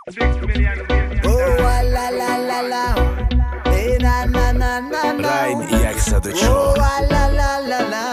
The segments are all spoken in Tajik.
Oh la la la la, eh na na na na na. Райм 104. Oh la la la la.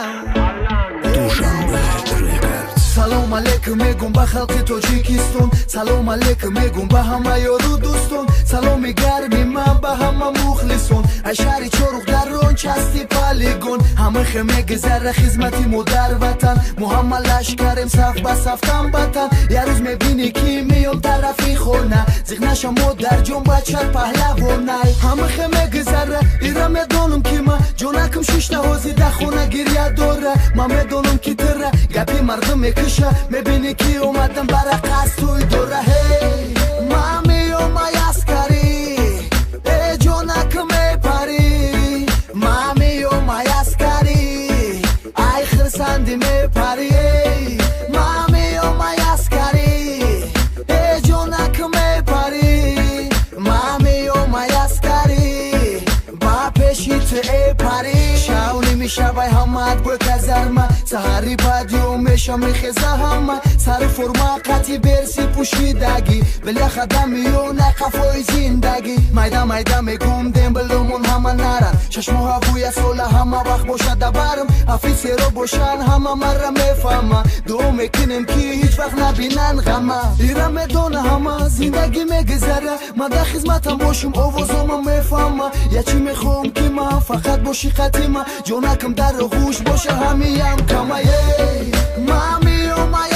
Душанбе Рекордс. Салом алейкум мегум ба халқи Тоҷикистон, салом алейкум мегум ба ҳама ёру дӯстон, саломи гарми ман ба ҳама мухлисон. Ай шаҳри Чорух дар он части полигон, ҳамахе мегузара хизмати мо дар ватан. Мо ҳама лашкарем саф ба саф тан ба тан. Як рӯз мебинӣ ки меём тарафи хона, зиқ наша модарҷон, бачат паҳлавонай. Ҳамахе мегузара, ира медонам ки ма ҷонакам шишта ҳозир дар хона гиря дора. Ман медонам ки тира гапи мардум мекуша, мебинӣ ки омадам барақас тӯй дора. Ҳей, ман меёмай аскарӣ, э ҷонакам мепарӣ, ман меёмай аскарӣ, ай хирсанди мепарӣ. Эй, ман меёмай аскарӣ, э ҷонакам мепарӣ, ман меёмай аскарӣ, ба пеши ту эпарӣ. Шав нимишавай ҳамаат бо казарма, саҳари бадё меша мехеза ҳама, сари форма қати берси пӯшидагӣ, биляха дамиёна қафои зиндагӣ. Майда майда мегум дембелумон ҳама наран, шашмоҳа вуя сола ҳама вақт бошада барм, офисеро бошан ҳама мара мефаҳма, дуо мекунем ки ҳеҷ вақт набинан ғама. Ира медона ҳама зиндагӣ мегузара, ман дар хизматам бошум овозома мефаҳма. Я чӣ мехоҳам ки ман фақат боши қатима, ҷонакам дар оғӯш боша ҳамиям кама. Ей, ман меомай